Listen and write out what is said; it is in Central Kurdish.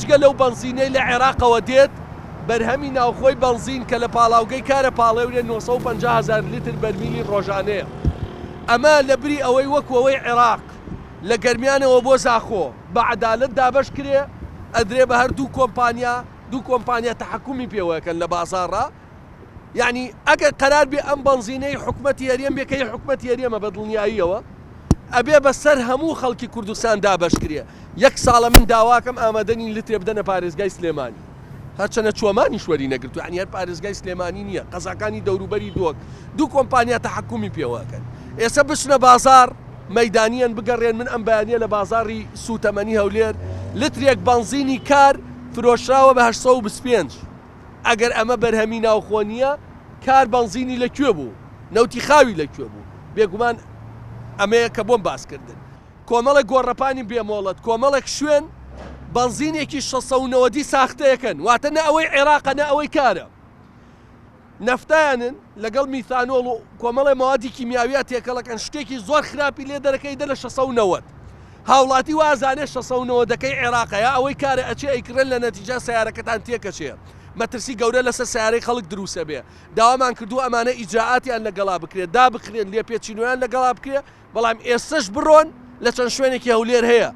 جگە لەو بەنزینەی لە عێراقەوە دێت، بەرهەمی ناوخۆی بەنزین کە لە پاڵاوگەی کارە پاڵێورێ 950 هەزار لیتر بەرمیلی ڕۆژانەیە. ئەمە لە بری ئەوەی وەکو ئەوەی عێراق لە گەرمیانەوە بۆ زاخۆ بە عەدالەت دابەش کرێ، ئەدرێ بە هەر دوو کۆمپانیا، دوو کۆمپانیا تەحەکومی پێوەکەن لە بازاڕا. یەعنی ئەگەر قەرار بێ ئەم بەنزینەی حکومەتی هەرێم بێ کە هی حکومەتی هەرێمە بە دڵنیاییەوە ئەبێ بە سەر هەموو خەڵکی کوردستان دابەش کرێ. یەک ساڵە من داواکەم ئامادە نین لترێ بدەنە پارێزگای سلێمانی. هەرچەنە چۆمانیش وەری نەگرتووە یەعنی هەر پارێزگای سلێمانی نییە قەزاکانی دەوروبەری دۆک دوو کۆمپانیا تەحەکومی پێوە ئەکەن. ئێستا بچنە بازاڕ مەیدانییەن بگەڕێن من ئەم بەیانییە لە بازاڕی سووتەمەنی هەولێر لترێک بەنزینی کار فرۆشراوە بە 825. ئەگەر ئەمە بەرهەمی ناوخۆ نییە، کار بەنزینی لە کوێ بوو؟ نەوتی خاوی لە کوێ بوو؟ بێگومان ئەمەیە کە بۆم باس کردن. کۆمەڵێک گۆڕەپانی بێ مۆڵەت، کۆمەڵێک شوێن بەنزینێکی 690 ساختەیەکەن، واتە نە ئەوەی عێراقە نە ئەوەی کارە. نەفتایانن لەگەڵ میثانۆڵ و کۆمەڵێ مەوادی کیمیاویا تێکەڵەکەن شتێکی زۆر خراپی لێ دەرەکەی دە لە 690 هاوڵاتی وازانێ 690 ەکەی عێراقە یا ئەوەی کارە ئەچێ ئەیکڕێن لە نەتیجا سەیارەکەتان تێکەچێ مەترسی گەورە لەسەر سەیارەی خەڵک دروسە بێ داوامان کردووە ئەمانە ئیجرائاتیان لەگەڵا بکرێت دابخرێن لێپێچینەوەیان لەگەڵا بکرێ بەڵام ئێستەش بڕۆن لە چەند شوێنێکی هەولێر هەیە.